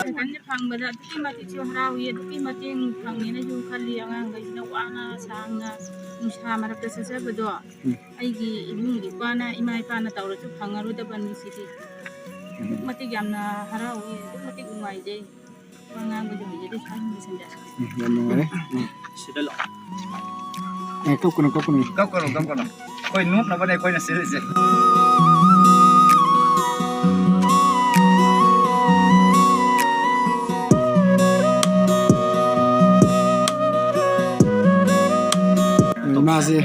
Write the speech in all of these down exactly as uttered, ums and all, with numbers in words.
ꯁꯥꯏꯀꯜꯁꯦ ꯐꯪꯕꯗ ꯑꯗꯨꯛꯀꯤ ꯃꯇꯤꯛꯁꯨ ꯍꯔꯥꯎꯏ, ꯑꯗꯨꯛꯀꯤ ꯃꯇꯦꯡ ꯐꯪꯉꯦꯅꯁꯨ ꯈꯜꯂꯤ꯫ ꯑꯉꯥꯡꯈꯩꯁꯤꯅ ꯋꯥꯅ ꯁꯥꯡꯅ ꯅꯨꯡꯁꯥ ꯃꯔꯛꯇ ꯆꯠꯆꯕꯗꯣ, ꯎꯝ꯫ ꯑꯩꯒꯤ ꯏꯕꯨꯡꯒꯤ ꯏꯄ꯭ꯋꯥꯅ, ꯏꯃꯥ ꯏꯄꯥꯅ ꯇꯧꯔꯁꯨ ꯐꯪꯉꯔꯣꯏꯗꯕꯅꯤ ꯁꯤꯗꯤ꯫ ꯑꯗꯨꯛ ꯃꯇꯤꯛ ꯌꯥꯝꯅ ꯍꯔꯥꯎꯏ, ꯑꯗꯨꯛ ꯃꯇꯤꯛ ꯅꯨꯡꯉꯥꯏꯖꯩ꯫ ꯋꯥ ꯉꯥꯡꯕꯒꯤ ꯑꯣꯏꯅꯗꯤ ꯁ꯭ꯋꯥꯏꯗ ꯂꯣꯏꯁꯤꯟꯖꯔꯦ꯫ ꯎꯝ, ꯌꯥꯝ ꯅꯨꯡꯉꯥꯏꯔꯦ꯫ ꯎꯝ꯫ ꯁꯤꯗ ꯂꯥꯛꯑꯣ꯫ ꯑꯦ, ꯀꯞꯀꯅꯨ, ꯀꯞꯀꯅꯨ꯫ ꯀꯞꯀꯅꯨ, ꯀꯞꯀꯅꯨ꯫ ꯑꯩꯈꯣꯏ ꯅꯣꯛꯅꯕꯅꯦ ꯑꯩꯈꯣꯏꯅ ꯁꯤꯜꯂꯤꯁꯦ꯫ ꯎꯝ, ꯃꯥꯁꯦ,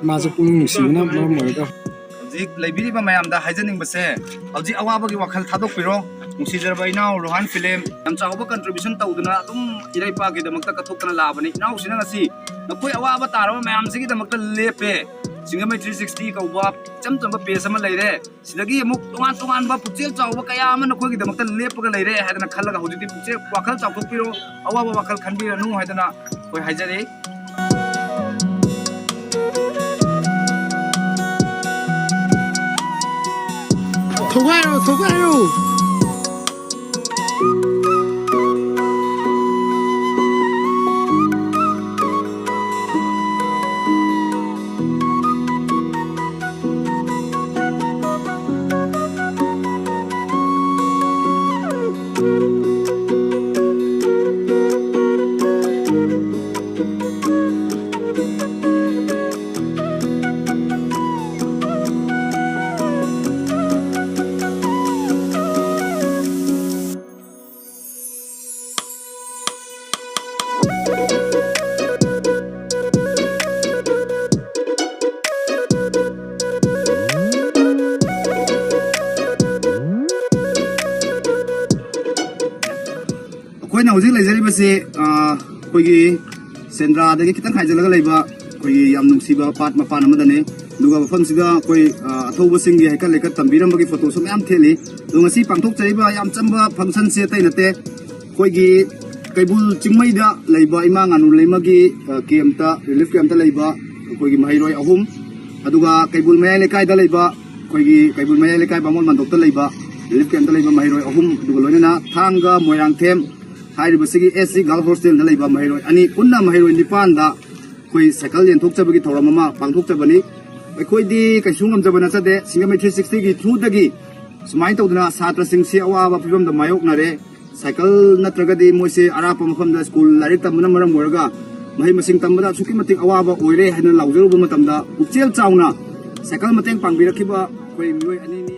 ꯃꯥꯁꯦ ꯄꯨꯛꯅꯤꯡ ꯅꯨꯡꯁꯤꯕꯅ ꯃꯔꯝ ꯑꯣꯏꯔꯒ꯫ ꯍꯧꯖꯤꯛ ꯂꯩꯕꯤꯔꯤꯕ ꯃꯌꯥꯝꯗ ꯍꯥꯏꯖꯅꯤꯡꯕꯁꯦ, ꯍꯧꯖꯤꯛ ꯑꯋꯥꯕꯒꯤ ꯋꯥꯈꯜ ꯊꯥꯗꯣꯛꯄꯤꯔꯣ꯫ ꯅꯨꯡꯁꯤꯖꯔꯕ ꯏꯅꯥꯎ ꯔꯣꯍꯥꯟ ꯐꯤꯂꯦꯝ ꯌꯥꯝ ꯆꯥꯎꯕ contribution ꯇꯧꯗꯨꯅ ꯑꯗꯨꯝ ꯏꯔꯩꯄꯥꯛꯀꯤꯗꯃꯛꯇ ꯀꯠꯊꯣꯛꯇꯅ ꯂꯥꯛꯑꯕꯅꯤ꯫ ꯏꯅꯥꯎꯁꯤꯅ ꯉꯁꯤ ꯅꯈꯣꯏ ꯑꯋꯥꯕ ꯇꯥꯔꯕ ꯃꯌꯥꯝꯁꯤꯒꯤꯗꯃꯛꯇ ꯂꯦꯞꯄꯦ꯫ ꯁꯤꯡꯖꯃꯩ three sixty ꯀꯧꯕ ꯏꯆꯝ ꯆꯝꯕ page ꯑꯃ ꯂꯩꯔꯦ꯫ ꯁꯤꯗꯒꯤ ꯑꯃꯨꯛ ꯇꯣꯉꯥꯟ ꯇꯣꯉꯥꯟꯕ ꯄꯨꯛꯆꯦꯜ ꯆꯥꯎꯕ ꯀꯌꯥ ꯑꯃ ꯅꯈꯣꯏꯒꯤꯗꯃꯛꯇ ꯂꯦꯞꯄꯒ ꯂꯩꯔꯦ ꯍꯥꯏꯗꯅ ꯈꯜꯂꯒ ꯍꯧꯖꯤꯛꯇꯤ ꯄꯨꯛꯆꯦꯜ ꯋꯥꯈꯜ ꯆꯥꯎꯊꯣꯛꯄꯤꯔꯣ, ꯑꯋꯥꯕ ꯋꯥꯈꯜ ꯈꯟꯕꯤꯔꯅꯨ ꯍꯥꯏꯗꯅ ꯑꯩꯈꯣꯏ ꯍꯥꯏꯖꯔꯤ꯫ ꯊꯧꯒꯥꯏꯔꯣ, ꯊꯧꯒꯥꯏꯔꯣ꯫ ꯑꯩꯈꯣꯏꯅ ꯍꯧꯖꯤꯛ ꯂꯩꯖꯔꯤꯕꯁꯤ, ꯑ, ꯑꯩꯈꯣꯏꯒꯤ ꯁꯦꯟꯗ꯭ꯔꯥꯗꯒꯤ ꯈꯤꯇꯪ ꯍꯥꯏꯖꯤꯜꯂꯒ ꯂꯩꯕ ꯑꯩꯈꯣꯏꯒꯤ ꯌꯥꯝ ꯅꯨꯡꯁꯤꯕ ꯄꯥꯠ ꯃꯄꯥꯟ ꯑꯃꯗꯅꯤ꯫ ꯑꯗꯨꯒ ꯃꯐꯝꯁꯤꯗ ꯑꯩꯈꯣꯏ, ꯑ, ꯑꯊꯧꯕꯁꯤꯡꯒꯤ ꯍꯩꯀꯠ ꯂꯩꯀꯠ ꯇꯝꯕꯤꯔꯝꯕꯒꯤ photoꯁꯨ ꯃꯌꯥꯝ ꯊꯦꯠꯂꯤ꯫ ꯑꯗꯣ ꯉꯁꯤ ꯄꯥꯡꯊꯣꯛꯆꯔꯤꯕ ꯌꯥꯝ ꯆꯝꯕ functionꯁꯦ ꯑꯇꯩ ꯅꯠꯇꯦ, ꯑꯩꯈꯣꯏꯒꯤ ꯀꯩꯕꯨꯜ ꯆꯤꯡꯃꯩꯗ ꯂꯩꯕ ꯏꯃꯥ ꯉꯥꯅꯨ ꯂꯩꯃꯒꯤ, ꯑ, campꯇ, relief campꯇ ꯂꯩꯕ ꯑꯩꯈꯣꯏꯒꯤ ꯃꯍꯩꯔꯣꯏ ꯑꯍꯨꯝ, ꯑꯗꯨꯒ ꯀꯩꯕꯨꯜ ꯃꯌꯥꯏ ꯂꯩꯀꯥꯏꯗ ꯂꯩꯕ, ꯑꯩꯈꯣꯏꯒꯤ ꯀꯩꯕꯨꯜ ꯃꯌꯥꯏ ꯂꯩꯀꯥꯏ ꯕꯥꯃꯣꯟ ꯃꯟꯗꯣꯞꯇ ꯂꯩꯕ ꯔꯤꯂꯤꯐ ꯀꯦꯝꯞꯇ ꯂꯩꯕ ꯃꯍꯩꯔꯣꯏ ꯑꯍꯨꯝ, ꯑꯗꯨꯒ ꯂꯣꯏꯅꯅ ꯊꯥꯡꯒ ꯃꯣꯏꯔꯥꯡꯊꯦꯝ ꯍꯥꯏꯔꯤꯕꯁꯤꯒꯤ ꯑꯦꯁ ꯁꯤ ꯒꯥꯔꯜ ꯍꯣꯁꯇꯦꯜꯗ ꯂꯩꯕ ꯃꯍꯩꯔꯣꯏ ꯑꯅꯤ, ꯄꯨꯟꯅ ꯃꯍꯩꯔꯣꯏ ꯅꯤꯄꯥꯟꯗ ꯑꯩꯈꯣꯏ ꯁꯥꯏꯀꯜ ꯌꯦꯟꯊꯣꯛꯆꯕꯒꯤ ꯊꯧꯔꯝ ꯑꯃ ꯄꯥꯡꯊꯣꯛꯆꯕꯅꯤ꯫ ꯑꯩꯈꯣꯏꯗꯤ ꯀꯩꯁꯨ ꯉꯝꯖꯕ ꯅꯠꯆꯗꯦ꯫ ꯁꯤꯡꯖꯃꯩ ꯊ꯭ꯔꯤ ꯁꯤꯛꯁꯇꯤꯒꯤ ꯊ꯭ꯔꯨꯗꯒꯤ ꯁꯨꯃꯥꯏꯅ ꯇꯧꯗꯅ ꯁꯥꯇ꯭ꯔꯁꯤꯡꯁꯤ ꯑꯋꯥꯕ ꯐꯤꯕꯝꯗ ꯃꯥꯌꯣꯛꯅꯔꯦ꯫ ꯁꯥꯏꯀꯜ ꯅꯠꯇ꯭ꯔꯒꯗꯤ ꯃꯣꯏꯁꯦ ꯑꯔꯥꯞꯄ ꯃꯐꯝꯗ ꯁ꯭ꯀꯨꯜ ꯂꯥꯏꯔꯤꯛ ꯇꯝꯕꯅ ꯃꯔꯝ ꯑꯣꯏꯔꯒ ꯃꯍꯩ ꯃꯁꯤꯡ ꯇꯝꯕꯗ ꯑꯁꯨꯛꯀꯤ ꯃꯇꯤꯛ ꯑꯋꯥꯕ ꯑꯣꯏꯔꯦ ꯍꯥꯏꯅ ꯂꯥꯎꯖꯔꯨꯕ ꯃꯇꯝꯗ ꯄꯨꯛꯆꯦꯜ ꯆꯥꯎꯅ ꯁꯥꯏꯀꯜ ꯃꯇꯦꯡ ꯄꯥꯡꯕꯤꯔꯛꯈꯤꯕ ꯑꯩꯈꯣꯏ ꯃꯤꯑꯣꯏ ꯑꯅꯤꯅꯤ꯫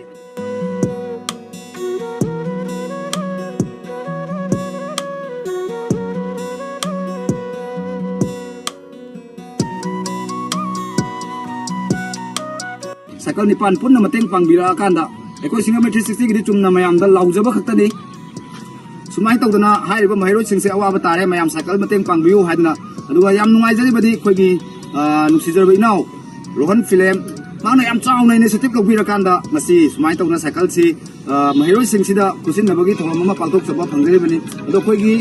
ꯁꯥꯏꯀꯜ ꯅꯤꯄꯥꯟ ꯄꯨꯟꯅ ꯃꯇꯦꯡ ꯄꯥꯡꯕꯤꯔꯛꯑꯀꯥꯟꯗ ꯑꯩꯈꯣꯏ ꯁꯤꯡꯖꯃꯩ ꯊ꯭ꯔꯤ ꯁꯤꯛꯁꯇꯤꯒꯤꯗꯤ ꯆꯨꯝꯅ ꯃꯌꯥꯝꯗ ꯂꯥꯎꯖꯕ ꯈꯛꯇꯅꯤ꯫ ꯁꯨꯃꯥꯏꯅ ꯇꯧꯗꯅ ꯍꯥꯏꯔꯤꯕ ꯃꯍꯩꯔꯣꯏꯁꯤꯡꯁꯦ ꯑꯋꯥꯕ ꯇꯥꯔꯦ, ꯃꯌꯥꯝ ꯁꯥꯏꯀꯜ ꯃꯇꯦꯡ ꯄꯥꯡꯕꯤꯌꯨ ꯍꯥꯏꯗꯅ꯫ ꯑꯗꯨꯒ ꯌꯥꯝ ꯅꯨꯡꯉꯥꯏꯖꯔꯤꯕꯗꯤ ꯑꯩꯈꯣꯏꯒꯤ, ꯑ, ꯅꯨꯡꯁꯤꯖꯔꯕ ꯏꯅꯥꯎ ꯔꯣꯍꯟ ꯐꯤꯂꯦꯝ, ꯃꯥꯅ ꯌꯥꯝ ꯆꯥꯎꯅ ꯏꯅꯤꯁꯤꯌꯦꯇꯤꯚ ꯂꯧꯕꯤꯔꯀꯥꯟꯗ ꯉꯁꯤ ꯁꯨꯃꯥꯏꯅ ꯇꯧꯗꯅ ꯁꯥꯏꯀꯜꯁꯤ, ꯑ, ꯃꯍꯩꯔꯣꯏꯁꯤꯡꯁꯤꯗ ꯈꯨꯠꯁꯤꯟꯅꯕꯒꯤ ꯊꯧꯔꯝ ꯑꯃ ꯄꯥꯡꯊꯣꯛꯆꯕ ꯐꯪꯖꯔꯤꯕꯅꯤ꯫ ꯑꯗꯣ ꯑꯩꯈꯣꯏꯒꯤ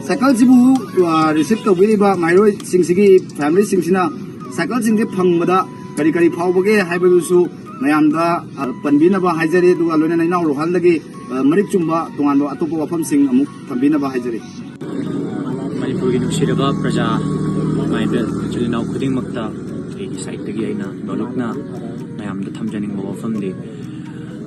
ꯁꯥꯏꯀꯜꯁꯤꯕꯨ, ꯑ, ꯔꯤꯁꯤꯞ ꯇꯧꯕꯤꯔꯤꯕ ꯃꯍꯩꯔꯣꯏꯁꯤꯡꯁꯤꯒꯤ ꯐꯦꯃꯤꯂꯤꯁꯤꯡꯁꯤꯅ ꯁꯥꯏꯀꯜꯁꯤꯡꯁꯦ ꯐꯪꯕꯗ ꯀꯔꯤ ꯀꯔꯤ ꯐꯥꯎꯕꯒꯦ ꯍꯥꯏꯕꯗꯨꯁꯨ ꯃꯌꯥꯝꯗ, ꯑ, ꯄꯟꯕꯤꯅꯕ ꯍꯥꯏꯖꯔꯤ꯫ ꯑꯗꯨꯒ ꯂꯣꯏꯅꯅ ꯏꯅꯥꯎ ꯔꯣꯍꯟꯗꯒꯤ, ꯑ, ꯃꯔꯤꯛ ꯆꯨꯝꯕ ꯇꯣꯉꯥꯟꯕ ꯑꯇꯣꯞꯄ ꯋꯥꯐꯝꯁꯤꯡ ꯑꯃꯨꯛ ꯊꯝꯕꯤꯅꯕ ꯍꯥꯏꯖꯔꯤ꯫ ꯃꯅꯤꯄꯨꯔꯒꯤ ꯅꯨꯡꯁꯤꯔꯕ ꯄ꯭ꯔꯖꯥ, ꯏꯃꯥ ꯏꯕꯦꯜ, ꯏꯆꯤꯜ ꯏꯅꯥꯎ ꯈꯨꯗꯤꯡꯃꯛꯇ ꯑꯩꯒꯤ ꯁꯥꯏꯠꯇꯒꯤ ꯑꯩꯅ ꯅꯣꯂꯨꯛꯅ ꯃꯌꯥꯝꯗ ꯊꯝꯖꯅꯤꯡꯕ ꯋꯥꯐꯝꯗꯤ,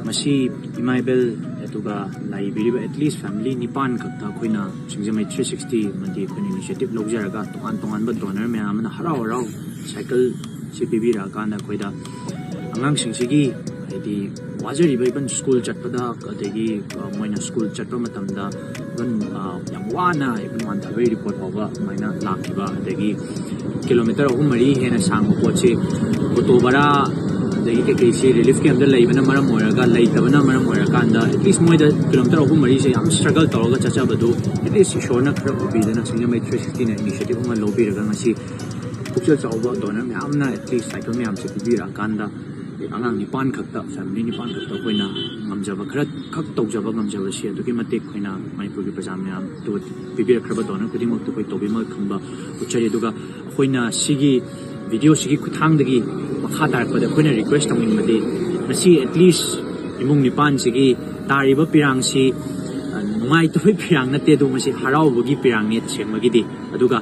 ꯃꯁꯤ ꯏꯃꯥ ꯏꯕꯦꯜ ꯑꯗꯨꯒ ꯂꯥꯛꯏꯕꯤꯔꯤꯕ at least family ꯅꯤꯄꯥꯟ ꯈꯛꯇ ꯑꯩꯈꯣꯏꯅ ꯁꯤꯡꯖꯃꯩ ꯊ꯭ꯔꯤ ꯁꯤꯛꯁꯇꯤ ꯑꯃꯗꯤ ꯑꯩꯈꯣꯏꯅ ꯏꯅꯤꯁꯤꯌꯦꯇꯤꯚ ꯂꯧꯖꯔꯒ ꯇꯣꯉꯥꯟ ꯇꯣꯉꯥꯟꯕ ꯗꯣꯅꯔ ꯃꯌꯥꯝ ꯑꯃꯅ ꯍꯔꯥꯎ ꯍꯔꯥꯎ ꯁꯥꯏꯀꯜꯁꯤ ꯄꯤꯕꯤꯔꯛꯑꯀꯥꯟꯗ ꯑꯩꯈꯣꯏꯗ ꯑꯉꯥꯡꯁꯤꯡꯁꯤꯒꯤ, ꯍꯥꯏꯗꯤ, ꯋꯥꯖꯔꯤꯕ, even ꯁ꯭ꯀꯨꯜ ꯆꯠꯄꯗ, ꯑꯗꯒꯤ, ꯑ, ꯃꯣꯏꯅ ꯁ꯭ꯀꯨꯜ ꯆꯠꯄ ꯃꯇꯝꯗ even, ꯑ, ꯌꯥꯝ ꯋꯥꯅ even ꯋꯥꯟꯊꯕꯒꯤ ꯔꯤꯄꯣꯔꯠ ꯐꯥꯎꯕ ꯑꯗꯨꯃꯥꯏꯅ ꯂꯥꯛꯈꯤꯕ, ꯑꯗꯒꯤ ꯀꯤꯂꯣꯃꯤꯇꯔ ꯑꯍꯨꯝ ꯃꯔꯤ ꯍꯦꯟꯅ ꯁꯥꯡꯕ ꯄꯣꯠꯁꯤ ꯑꯣꯇꯣ ꯚꯔꯥ ꯑꯗꯒꯤ ꯀꯩꯀꯩꯁꯤ ꯔꯤꯂꯤꯐ ꯀꯦꯝꯞꯇ ꯂꯩꯕꯅ ꯃꯔꯝ ꯑꯣꯏꯔꯒ, ꯂꯩꯇꯕꯅ ꯃꯔꯝ ꯑꯣꯏꯔꯀꯥꯟꯗ, at least ꯃꯣꯏꯗ ꯀꯤꯂꯣꯃꯤꯇꯔ ꯑꯍꯨꯝ ꯃꯔꯤꯁꯦ ꯌꯥꯝ ꯁ꯭ꯇ꯭ꯔꯒꯜ ꯇꯧꯔꯒ ꯆꯠꯆꯕꯗꯨ at least ꯏꯁꯣꯔꯅ ꯈꯔ ꯎꯕꯤꯗꯅ ꯁꯤꯡꯖꯃꯩ ꯊ꯭ꯔꯤ ꯁꯤꯛꯁꯇꯤꯅ ꯏꯅꯤꯁꯤꯌꯦꯇꯤꯚ ꯑꯃ ꯂꯧꯕꯤꯔꯒ ꯉꯁꯤ ꯄꯨꯛꯆꯦꯜ ꯆꯥꯎꯕ ꯗꯣꯅꯔ ꯃꯌꯥꯝꯅ at least ꯁꯥꯏꯀꯜ ꯃꯌꯥꯝꯁꯦ ꯄꯤꯕꯤꯔꯛꯑꯀꯥꯟꯗ ꯑꯉꯥꯡ ꯅꯤꯄꯥꯟ ꯈꯛꯇ, ꯐꯦꯃꯤꯂꯤ ꯅꯤꯄꯥꯟ ꯈꯛꯇ ꯑꯩꯈꯣꯏꯅ ꯉꯝꯖꯕ ꯈꯔ ꯈꯛ ꯇꯧꯖꯕ ꯉꯝꯖꯕꯁꯤ ꯑꯗꯨꯛꯀꯤ ꯃꯇꯤꯛ ꯑꯩꯈꯣꯏꯅ ꯃꯅꯤꯄꯨꯔꯒꯤ ꯄ꯭ꯔꯖꯥ ꯃꯌꯥꯝ, ꯑꯗꯨꯒ ꯄꯤꯕꯤꯔꯛꯈ꯭ꯔꯕ ꯗꯣꯅꯔ ꯈꯨꯗꯤꯡꯃꯛꯇ ꯑꯩꯈꯣꯏ ꯇꯧꯕꯤꯃꯜ ꯈꯪꯕ ꯎꯠꯆꯔꯤ꯫ ꯑꯗꯨꯒ ꯑꯩꯈꯣꯏꯅ ꯁꯤꯒꯤ ꯚꯤꯗꯤꯑꯣꯁꯤꯒꯤ ꯈꯨꯠꯊꯥꯡꯗꯒꯤ ꯃꯈꯥ ꯇꯥꯔꯛꯄꯗ ꯑꯩꯈꯣꯏꯅ ꯔꯤꯀ꯭ꯋꯦꯁ ꯇꯧꯅꯤꯡꯕꯗꯤ, ꯉꯁꯤ at least ꯏꯃꯨꯡ ꯅꯤꯄꯥꯟꯁꯤꯒꯤ ꯇꯥꯔꯤꯕ ꯄꯤꯔꯥꯡꯁꯤ, ꯑ, ꯅꯨꯡꯉꯥꯏꯇꯕꯒꯤ ꯄꯤꯔꯥꯡ ꯅꯠꯇꯦ, ꯑꯗꯨ ꯃꯁꯤ ꯍꯔꯥꯎꯕꯒꯤ ꯄꯤꯔꯥꯡꯅꯤ ꯇꯁꯦꯡꯕꯒꯤꯗꯤ꯫ ꯑꯗꯨꯒ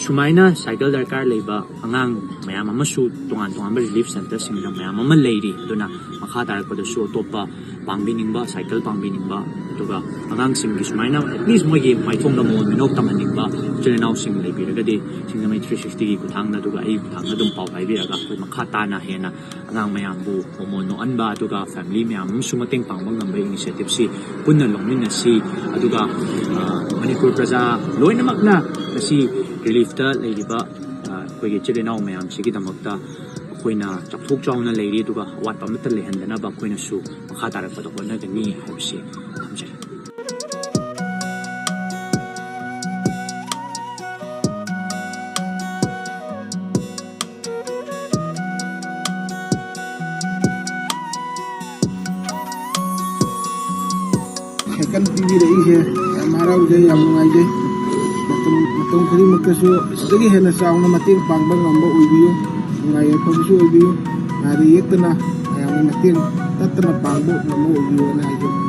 ꯁꯨꯃꯥꯏꯅ ꯁꯥꯏꯀꯜ ꯗꯔꯀꯥꯔ ꯂꯩꯕ ꯑꯉꯥꯡ ꯃꯌꯥꯝ ꯑꯃꯁꯨ ꯇꯣꯉꯥꯟ ꯇꯣꯉꯥꯟꯕ ꯔꯤꯂꯤꯐ ꯁꯦꯟꯇꯔꯁꯤꯡꯗ ꯃꯌꯥꯝ ꯑꯃ ꯂꯩꯔꯤ꯫ ꯑꯗꯨꯅ ꯃꯈꯥ ꯇꯥꯔꯛꯄꯗꯁꯨ ꯑꯇꯣꯞꯄ ꯄꯥꯡꯕꯤꯅꯤꯡꯕ, ꯁꯥꯏꯀꯜ ꯄꯥꯡꯕꯤꯅꯤꯡꯕ, ꯑꯗꯨꯒ ꯑꯉꯥꯡꯁꯤꯡꯒꯤ ꯁꯨꯃꯥꯏꯅ at least ꯃꯣꯏꯒꯤ ꯃꯥꯏꯊꯣꯡꯗ ꯃꯑꯣꯡ ꯃꯤꯅꯣꯛ ꯇꯝꯍꯟꯅꯤꯡꯕ ꯏꯆꯤꯜ ꯏꯅꯥꯎꯁꯤꯡ ꯂꯩꯕꯤꯔꯒꯗꯤ, ꯁꯤꯡꯖꯃꯩ ꯊ꯭ꯔꯤ ꯁꯤꯛꯁꯇꯤꯒꯤ ꯈꯨꯠꯊꯥꯡꯗ, ꯑꯗꯨꯒ ꯑꯩꯒꯤ ꯈꯨꯠꯊꯥꯡꯗ ꯑꯗꯨꯝ ꯄꯥꯎ ꯍꯥꯏꯕꯤꯔꯒ ꯑꯩꯈꯣꯏ ꯃꯈꯥ ꯇꯥꯅ ꯍꯦꯟꯅ ꯑꯉꯥꯡ ꯃꯌꯥꯝꯕꯨ ꯃꯃꯣꯟ ꯅꯣꯛꯍꯟꯕ, ꯑꯗꯨꯒ ꯐꯦꯃꯤꯂꯤ ꯃꯌꯥꯝ ꯑꯃꯁꯨ ꯃꯇꯦꯡ ꯄꯥꯡꯕ ꯉꯝꯕ ꯏꯅꯤꯁꯤꯌꯦꯇꯤꯞꯁꯤ ꯄꯨꯟꯅ ꯂꯧꯃꯤꯟꯅꯁꯤ꯫ ꯑꯗꯨꯒ, ꯑ, ꯃꯅꯤꯄꯨꯔ ꯄ꯭ꯔꯖꯥ ꯂꯣꯏꯅꯃꯛꯅ ꯉꯁꯤ ꯔꯤꯂꯤꯐꯇ ꯂꯩꯔꯤꯕ, ꯑ, ꯑꯩꯈꯣꯏꯒꯤ ꯏꯆꯤꯜ ꯏꯅꯥꯎ ꯃꯌꯥꯝꯁꯤꯒꯤꯗꯃꯛꯇ ꯑꯩꯈꯣꯏꯅ ꯆꯥꯎꯊꯣꯛ ꯆꯥꯎꯅ ꯂꯩꯔꯤ, ꯑꯗꯨꯒ ꯑꯋꯥꯠꯄ ꯑꯃꯠꯇ ꯂꯩꯍꯟꯗꯅꯕ ꯑꯩꯈꯣꯏꯅꯁꯨ ꯃꯈꯥ ꯇꯥꯔꯛꯄꯗ ꯍꯣꯠꯅꯒꯅꯤ ꯍꯥꯏꯕꯁꯤ ꯊꯝꯖꯔꯤ꯫ ꯁꯥꯏꯀꯜ ꯄꯤꯕꯤꯔꯛꯏꯁꯦ ꯌꯥꯝ ꯍꯔꯥꯎꯖꯩ, ꯌꯥꯝ ꯅꯨꯡꯉꯥꯏꯖꯩ꯫ ꯃꯇꯝ, ꯃꯇꯝ ꯈꯨꯗꯤꯡꯃꯛꯇꯁꯨ ꯑꯁꯤꯗꯒꯤ ꯍꯦꯟꯅ ꯆꯥꯎꯅ ꯃꯇꯦꯡ ꯄꯥꯡꯕ ꯉꯝꯕ ꯑꯣꯏꯕꯤꯌꯨ꯫ ꯅꯨꯡꯉꯥꯏ ꯌꯥꯏꯐꯕꯁꯨ ꯑꯣꯏꯕꯤꯌꯨ꯫ ꯅꯥꯔꯦ ꯌꯦꯛꯇꯅ ꯃꯌꯥꯝꯒꯤ ꯃꯇꯦꯡ ꯇꯠꯇꯅ ꯄꯥꯡꯕ ꯉꯝꯕ ꯑꯣꯏꯕꯤꯌꯨꯅ ꯍꯥꯏꯖꯒꯦ꯫